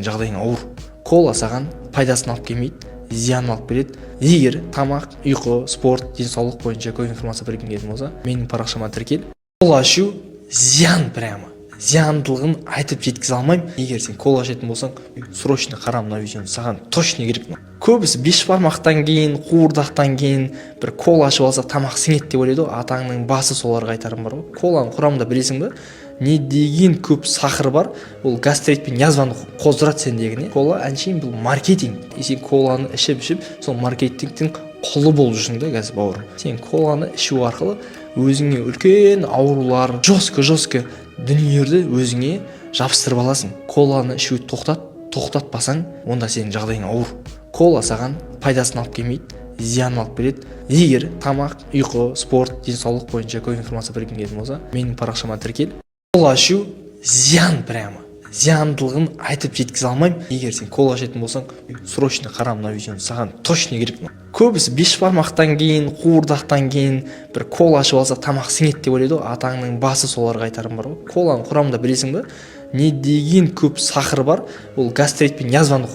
сенің жағдайың ауыр. Кола саған пайдасын алып келмейді, зиянын алып келеді. Егер тамақ, ұйқы, спорт, денсаулық бойынша көп информация білгің келетін болса, менің парақшама тіркел. Кола ішу зиян, прямо зияндылығын айтып жеткізе алмаймын. Егер сен кола ішетін болсаң, срочно қара мына видеоны, саған точно керек. Көбісі бешбармақтан кейін, қуырдақтан кейін бір кола ішіп алса, тамақ сіңеді деп ойлайды ғой. Атаңның басы, соларға айтарым бар ғой. Коланың құрамында, білесің ба, не деген көп сахар бар? Ол гастрит пен язваны қоздырады сендегіне. Кола әншейін бұл маркетинг, и сен коланы ішіп ішіп сол маркетингтің құлы болып жүрсің да қазір, бауырым. Сен коланы ішу арқылы өзіңе үлкен аурулар, жестко жестко дүниелерді өзіңе жабыстырып аласың. Коланы ішуді тоқтат. Тоқтатпасаң, онда сенің жағдайың ауыр. Кола саған пайдасын алып келмейді, зиянын алып келеді. Егер тамақ, ұйқы, спорт, денсаулық бойынша көп информация білгің келетін болса, менің парақшама тіркел. Кола ішу зиян, прямо зияндылығын айтып жеткізе алмаймын. Егер сен кола ішетін болсаң, срочно қара мына видеоны, саған точно керек. Көбісі бешбармақтан кейін, қуырдақтан кейін бір кола ішіп алса, тамақ сіңеді деп ойлайды ғой. Атаңның басы, соларға айтарым бар ғой. Коланың құрамында, білесің ба, не деген көп сахар бар? Ол гастрит пен язваны